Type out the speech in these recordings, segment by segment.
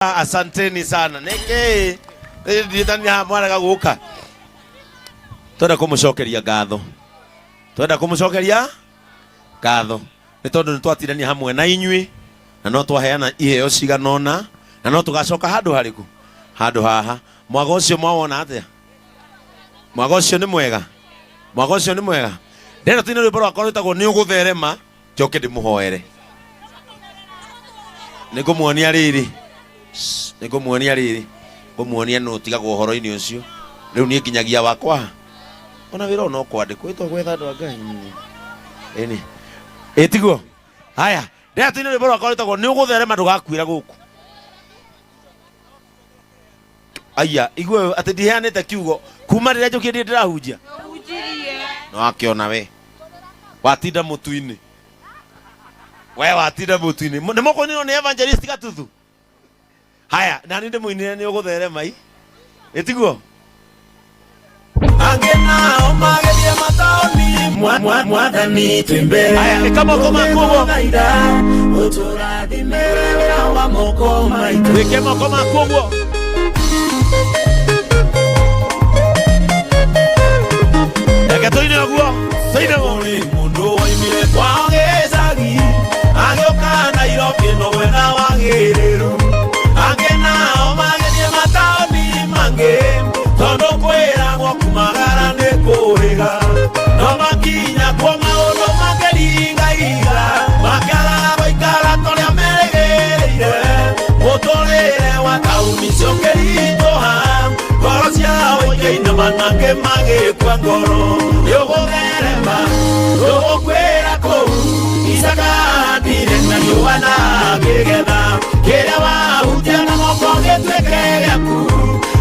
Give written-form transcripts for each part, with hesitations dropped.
Asanteni sana. Nĩkĩ ndiĩtania haha mwarega gũka? Twenda kũmũcokeria ngatho, twenda kũmũcokeria ngatho nĩ tondũ nĩ twatindania hamwe na inyuĩ na no twaheana iheo cigana ũna na no tũgacoka handũ harĩkũ? Handũ haha. Mwaga ũcio mwawona atĩa? Mwaga ũcio nĩ mwega, mwaga ũcio nĩ mwega. Ndĩrenda tũine rwĩmbo rwakwa rwĩtagwo nĩ ũgũtherema, njoke ndĩmũhoere. Nĩ ngũmuonia rĩrĩ, nĩ ngũmuonia rĩrĩ, ngũmuonia nũ ũtigagwo ũhoro-inĩ ũcio. Rĩu niĩ nginyagia wakwa haha. Ona wĩra ũyũ no kwandĩkwo, ĩtwa gwetha andũ a Ngai. Ĩni. Ĩ tiguo? Haya, ndĩrenda tũine rwĩmbo rwakwa rwĩtagwo nĩ ũgũtherema ndũgakuĩra gũkũ. Aya, igue atĩ ndiheanĩte kiugo kuma rĩrĩa njũkire ndirĩ ndĩrahunjia. Ũhunjirie. Na wakĩona we watinda mũtu-inĩ, we watinda mũtu-inĩ. Nĩ mũkũinĩrwo nĩ evangelist Gatuthu. Haya, nani ndĩmũinĩre nĩ ũgũtherema i ĩtiguo? Angĩ nao magĩthiĩ mataũni. Mwathani twĩ mbere. Haya, ĩka moko maku ũguo. Tũgũthaitha, ũtũrathimĩre wĩra wa moko maitũ. Wĩke moko maku ũguo. Reke tũine ũguo, tũine ũguo. Kũrĩ mũndũ woimire kwao gĩcagi agĩũka Nairobi no gwetha wagĩrĩru. Angĩ nao magĩthiĩ mataũni mangĩ tondũ kwĩragwo kumagara nĩ kũrĩga. No makinya kuo maũndũ makĩringaiga, makĩaga gũikara torĩa merĩgĩrĩire. Mũtũrĩre wa taũni cio ũkĩritũha, ngoro ciao ikĩinama nake magĩkua ngoro. Nĩũgũtherema, ndũgũkuĩra kũu. Isaka ahandire na riũa na akĩgetha. Kĩrĩa wahutia na moko gĩtuĩke gĩaku,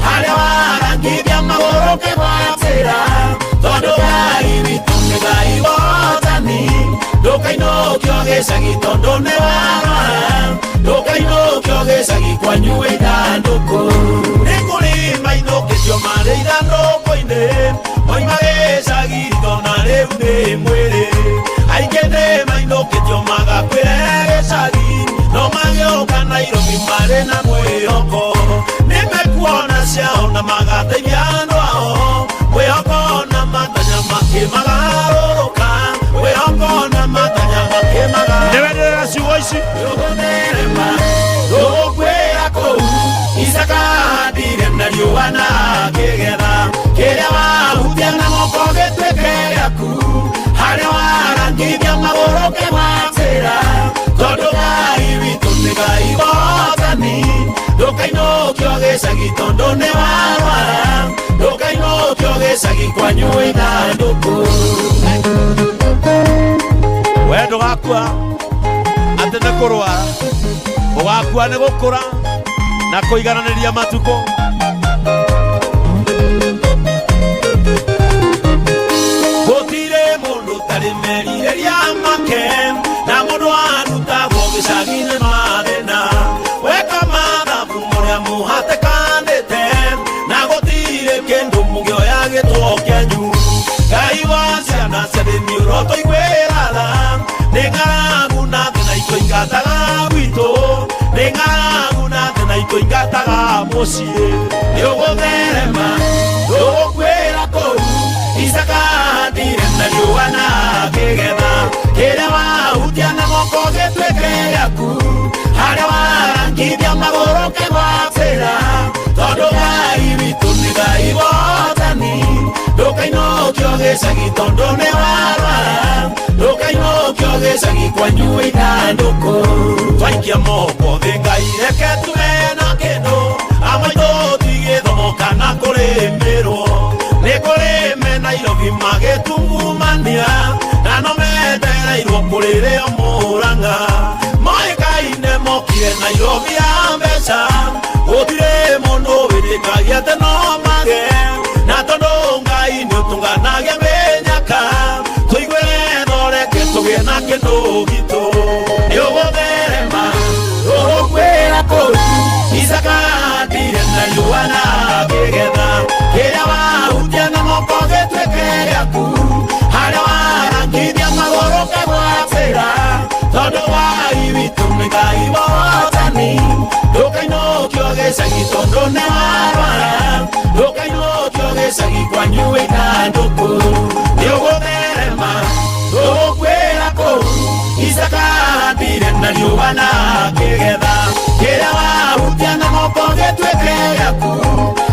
harĩa warangithia magũrũ kĩgwatĩra. Tondũ Ngai witũ nĩ Ngai wa ũhotani, ndũkainũkio gĩcagi tondũ nĩ warwara, ndũkainũkio gĩcagi kwanyu ithandũkũ. Nĩ kũrĩ mainũkĩtio marĩ ithandũkũ-inĩ, moima gĩcagi tona rĩu nĩ mwĩrĩ. Aingĩ nĩ mainũkĩtio magakuĩre gĩcagi, no magĩũka Nairobi marĩ na mwĩhoko. Nĩ mekuona ciao na magateithia andũ ao, mwĩhoko na matanya makĩmagarũrũka, mwĩhoko na matanya makĩmagarũrũka. Nĩwenderera ciugo ici. Ndũgũtherema, ndũgũkuĩra kũu. Isaka ahandire na riũa na akĩgetha. Kĩrĩa wahutia na moko gĩtuĩke gĩaku, harĩa warangithia magũrũ kĩgwatĩra. Tondũ Ngai witũ nĩ Ngai wa ũhotani, ndũkainũkio gĩcagi tondũ nĩ warwara, ndũkainũkio gĩcagi kwanyu ithandũkũ. We ndũgakua atĩ nĩ kũrwara, ũgakua nĩ gũkũra na kũigananĩria matukũ. Gũtirĩ mũndũ ũtarĩ merirĩria make, na mũndũ arutagwo gĩcagi-inĩ mathĩna. Weka mathabu mũrĩa mũhatĩkanĩte, na gũtirĩ kĩndũ mũngĩoya gĩtwo kĩanyu. Ngai wa ciana cia thĩ nĩ ũrotũiguĩra tha, nĩ ng'aragu na thĩna itũingataga gwitũ, nĩ ng'aragu na thĩna itũingataga mũciĩ. Nĩ ũgũtherema, ndũgũkuĩra kũu. Isaka ahandire na riũa na akĩgetha. Kĩrĩa wahutia na moko gĩtuĩke gĩaku, harĩa warangithia magũrũ kĩgwatĩra. Tondũ Ngai witũ nĩ Ngai wa ũhotani, ndũkainũkio gĩcagi tondũ nĩ warwara, ndũkainũkio gĩcagi kwanyu ithandũkũ. Twaikia moko thĩ Ngai reke tume na kĩndũ, amwe tũtigĩthomo kana kũrĩmĩrwo. Nĩ kũrĩ me Nairobi magĩtungumania, na no metereirwo kũrĩrĩo Mũrang'a. Moĩkaine mokire Nairobi ya mbeca, gũtirĩ mũndũ wĩtĩkagia atĩ no mage. Na tondũ Ngai nĩ ũtũnganagia mĩnyaka, tũiguĩre thoreke tũgĩe na kĩndũ gitũ. Nĩ ũgũtherema, ndũgũkuĩra kũu. Isaka ahandire na riũa na akĩgetha. Kĩrĩa wahutia na moko gĩtuĩke gĩaku, harĩa warangithia magũrũ kĩgwatĩra. Tondũ Ngai witũ nĩ Ngai wa ũhotani, Mwathani ndũkainũkio gĩcagi tondũ nĩ warwara ndũkainũkio gĩcagi kwanyu wĩtandũkũ nĩ ũgũtherema tũgũkwĩra kũu Isaka ahandire na riũa na akĩgetha kĩrĩa wahutia na moko gĩtuĩke gĩaku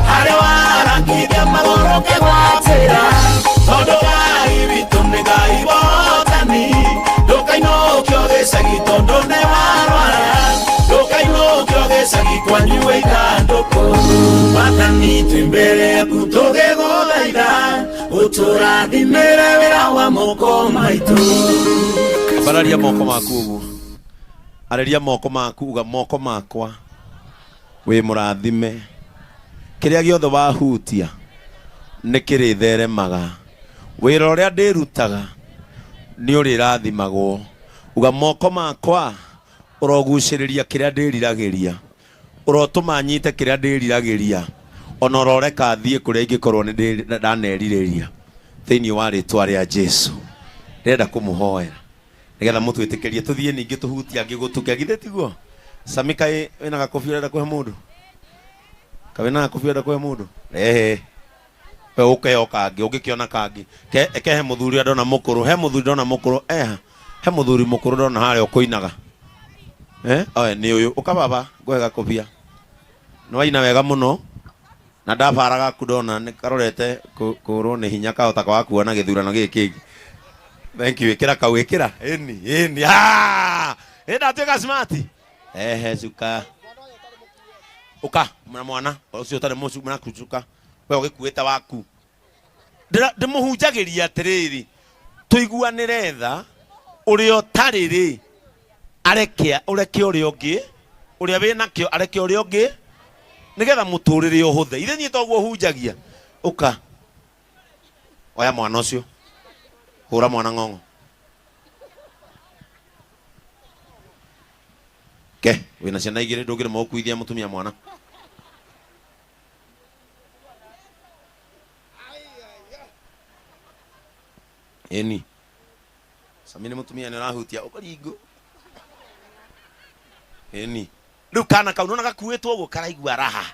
harĩa warangithia magũrũ kĩgwatĩra tondũ Ngai witũ nĩ Ngai wotani ndũkainũkio gĩcagi tondũ nĩ warwara ndũkainũkio gĩcagi kwanyu wĩitandũkũ Mwathani twĩ mbere yaku tũgĩgũthaitha ũtũrathimĩre wĩra wa moko maitũ. Ambararia moko maku ũguo, arĩria moko maku, uga moko makwa wĩ mũrathime, kĩrĩa gĩothe wahutia nĩ kĩrĩtheremaga, wĩra ũrĩa ndĩrutaga nĩ ũrĩrathimagwo, uga moko makwa ũrogucĩrĩria kĩrĩa ndĩriragĩria, ũrotũma nyite kĩrĩa ndĩriragĩria, ona ũroreka thiĩ kũrĩa ingĩkorwo nĩ ndanerirĩria, thĩinĩ wa rĩtwa rĩa Jesu. Ndĩrenda kũmũhoera nĩgetha mũtwĩtĩkĩrie tũthiĩ ningĩ tũhutie angĩ gũtuke, githĩ tiguo? Sami, kaĩ wĩna gakobi ũrenda kũhe mũndũ? Kaĩ wĩna gakobi ũrenda kũhe mũndũ? Rehe we ũkeheo kangĩ ũngĩkĩona kangĩ. Kehe mũthuri ũrĩa ndona mũkũrũ, he mũthuri ndona mũkũrũ, eha he mũthuri mũkũrũ ndona harĩa ũkũinaga. Oe nĩ ũyũ ũka baba ngũhe gakobia. Nĩ waina wega mũno na ndabara gaku ndona nĩ karorete kũrwo nĩ hinya kahota kwaga kuona gĩthurano gĩkĩ kĩngĩ. Thank you. Ĩkĩra kau, ĩkĩra. Ĩni, ĩni. Ah! Ĩ ndatuĩka smart. Ehe, cuka. Ũka na mwana ũcio ũtarĩ mũcu naku cuka. We ũgĩkuĩte waku. Ndĩmũhunjagĩria atĩrĩrĩ, tũiguanĩre tha, ũrĩa ũtarĩ rĩ, areke ũreke ũrĩa ũngĩ, ũrĩa wĩnakĩo areke ũrĩa ũngĩ, nĩgetha mũtũrĩre ũhũthe. Ithe niĩ toguo hunjagia. Ũka. Oya mwana ũcio. Hũra mwana ng'ong'o. Ke, wĩna ciana igĩrĩ ndũngĩremwo gũkuithia mũtumia mwana. Ĩni. Sami nĩ mũtumia nĩ ũrahutia ũkaringũ. Ĩni. Rĩu kana kau nona gakuĩtwo ũguo karaigua raha.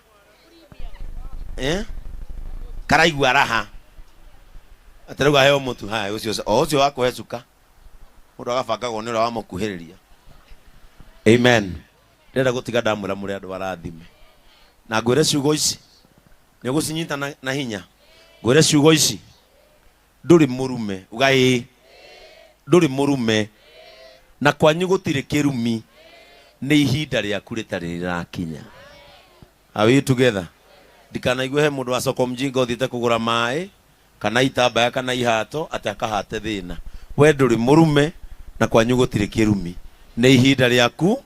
Karaigua raha. Atĩ rĩu aheo mũtu haya ũcio o ũcio wa kũhe cuka. Mũndũ agabangagwo nĩ ũrĩa wamũkuhĩrĩria. Amen. Ndĩrenda gũtiga ndamwĩra mũrĩ andũ arathime. Na ngwĩre ciugo ici. Nĩ ũgũcinyita na hinya. Ngwĩre ciugo ici. Ndũrĩ mũrume. Uga ĩĩ. Ndũrĩ mũrume. Na kwanyu gũtirĩ kĩrumi. Nĩ ihinda rĩaku rĩtarĩ rĩrakinya. Are we together? Ndikanaigue he mũndũ wa soko mjinga ũthiĩte kũgũra maĩ kana itambaya kana ihato atĩ akahate thĩna. We ndũrĩ mũrume na kwanyu gũtirĩ kĩrumi. Nĩ ihinda rĩaku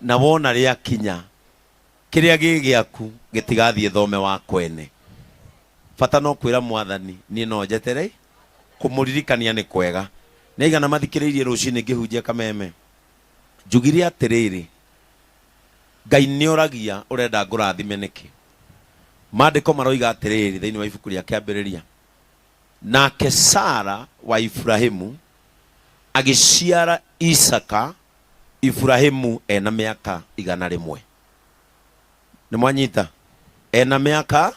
na wona rĩakinya kĩrĩa gĩ gĩaku gĩtigathiĩ thome wa kwene. Bata no kwĩra Mwathani niĩ no njetere kũmũririkania nĩ kwega. Nĩ aigana mathikĩrĩirie rũcinĩ ngĩhunjia Kameme? Njugire atĩrĩrĩ, Ngai nĩ oragia ũrenda ngũrathime nĩkĩ? Maandĩko maroiga atĩrĩrĩ thĩinĩ wa ibuku rĩa Kĩambĩrĩria, nake Sara wa Iburahimu agĩciara Isaka Iburahimu ena mĩaka 100. Nĩ mwanyita? Ena mĩaka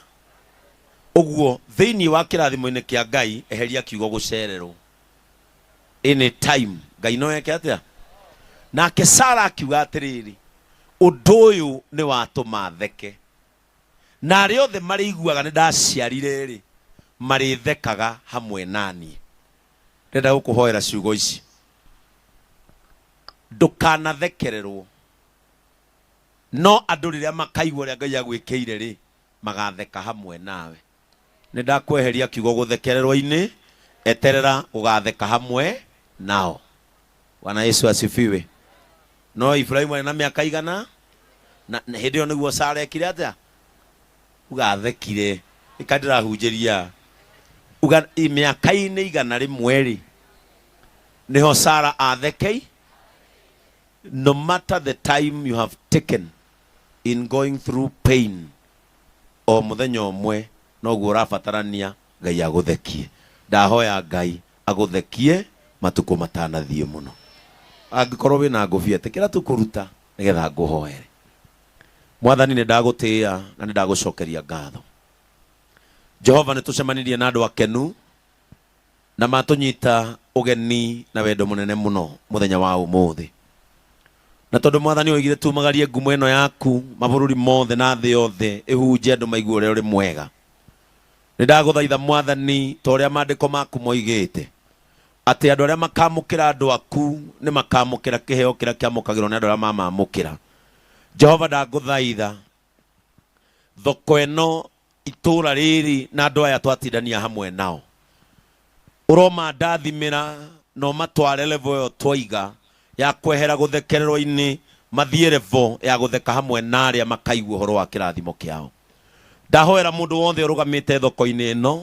ũguo thĩinĩ wa kĩrathimo-inĩ kĩa Ngai, eheria kiugo gũcererwo. Any time Ngai no eke atĩa? Nake Sara akiuga atĩrĩrĩ, ũndũ ũyũ nĩ watũma theke, na arĩa othe marĩiguaga nĩ ndaciarire rĩ, marĩthekaga hamwe na niĩ. Ndĩrenda gũkũhoera ciugo ici, ndũkanathekererwo, no andũ rĩrĩa makaigua ũrĩa Ngai agwĩkĩire rĩ, magatheka hamwe nawe. Nĩ ndakweheria kiugo gũthekererwo-inĩ, eterera gũgatheka hamwe nao. Bwana Yesu asifiwe. No Ibrahimu arĩ na mĩaka igana na hĩndĩ ĩyo nĩguo Sara ekire atĩa? Uga athekire. Ĩka ndĩrahunjĩria. Uga mĩaka-inĩ 100 rĩ, nĩho Sara athekei. No matter the time you have taken in going through pain, o mũthenya ũmwe noguo ũrabatarania Ngai agũthekie. Ndahoya Ngai agũthekie matukũ matanathiĩ mũno. Angĩkorwo wĩna ngũbia, ĩtĩkĩra tu kũruta. Nĩgetha ngũhoere. Mwathani, nĩ ndagũtĩĩa na nĩ ndagũcokeria ngatho. Jehova, nĩ tũcemanirie na andũ akenu na matũnyita ũgeni na wendo mũnene mũno mũthenya wa ũmũthĩ. Na tondũ Mwathani oigire tumagarie ngumo ĩno yaku mabũrũri mothe na thĩ yothe ĩhunje, andũ maigue ũrĩa ũrĩ mwega. Nĩ ndagũthaitha, Mwathani, ta ũrĩa maandĩko maku moigĩte atĩ andũ arĩa makamũkĩra andũ aku nĩ makamũkĩra kĩheo kĩrĩa kĩamũkagĩrwo nĩ andũ arĩa mamamũkĩra. Jehova, ndagũthaitha, thoko ĩno, itũra rĩrĩ na andũ aya twatindania hamwe nao, ũromandathimĩra na ũmatware level ĩyo twaiga ya kwehera gũthekererwo-inĩ, mathiĩ level ya gũtheka hamwe na arĩa makaigua ũhoro wa kĩrathimo kĩao. Ndahoera mũndũ wothe ũrũgamĩte thoko-inĩ ĩno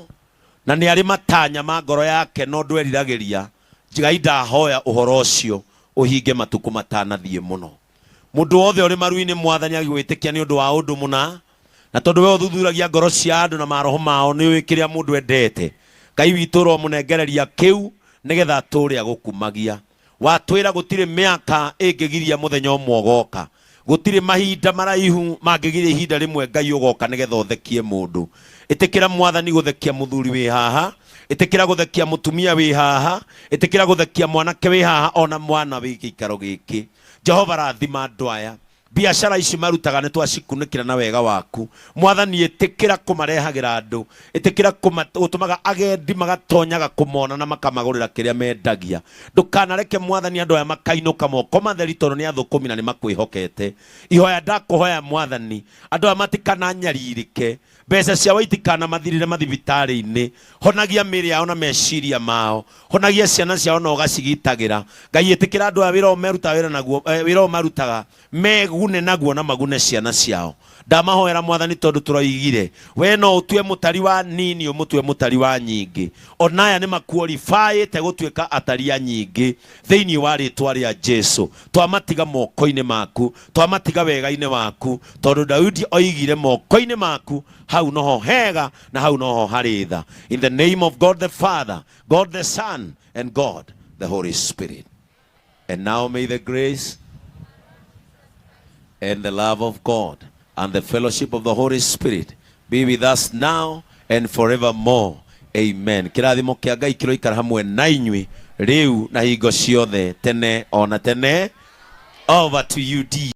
na nĩ arĩ matanya ma ngoro yake no ndweriragĩria, Ngai, ndahoya ũhoro ũcio ũhinge matukũ matanathiĩ mũno. Mũndũ wothe ũrĩ maru-inĩ, Mwathani, agĩgwĩtĩkia nĩ ũndũ wa ũndũ mũna, na tondũ we ũthuthuragia ngoro cia andũ na maroho mao, nĩ ũĩ kĩrĩa mũndũ endete. Ngai witũ, ũromũnengereria kĩu nĩgetha atũre agũkumagia. Watwĩra gũtirĩ mĩaka ĩngĩgiria mũthenya ũmwe ũgoka, gũtirĩ mahinda maraihu mangĩgiria ihinda rĩmwe Ngai ũgoka nĩgetha ũthekie mũndũ. Ĩtĩkĩra, Mwathani, gũthekia mũthuri wĩ haha, ĩtĩkĩra gũthekia mũtumia wĩ haha, ĩtĩkĩra gũthekia mwanake wĩ haha, ona mwana wĩ gĩikaro gĩkĩ. Jehova, rathima andũ aya. Biacara ici marutaga nĩ twacikunĩkĩra na wega waku. Mwathani, ĩtĩkĩra kũmarehagĩra andũ, ĩtĩkĩra gũtũmaga agendi magatonyaga kũmona na makamagũrĩra kĩrĩa mendagia. Ndũkanareke, Mwathani, andũ aya makainũka moko matheri, tondũ nĩ athũkũmi na nĩ makwĩhokete. Ihoya ndakũhoya, Mwathani, andũ aya matikananyarirĩke, mbeca ciao itikanamathirĩre mathibitarĩ-inĩ. Honagia mĩĩrĩ yao na meciria mao, honagia ciana ciao na ũgacigitagĩra. Ngai, ĩtĩkĩra andũ aya wĩra ũyũ merutaga wĩra naguo, wĩra ũyũ marutaga megune naguo na magune ciana ciao. Ndamahoera, Mwathani, tondũ tũroigire we no ũtue mũtari wa nini ũmũtue mũtari wa nyingĩ. Ona aya nĩ makuoribaĩte gũtuĩka atari a nyingĩ thĩinĩ wa rĩtwa rĩa Jesu. Twamatiga moko-inĩ maku, twamatiga wega-inĩ waku, tondũ Daudi oigire moko-inĩ maku hau noho hega na hau noho harĩ tha. In the name of God the Father, God the Son and God the Holy Spirit. And now may the grace and the love of God and the fellowship of the Holy Spirit be with us now and forevermore. Amen. Kĩrathimo kĩa Ngai kĩroikara hamwe na inyuĩ rĩu na hingo ciothe, tene ona tene. Over to you, D.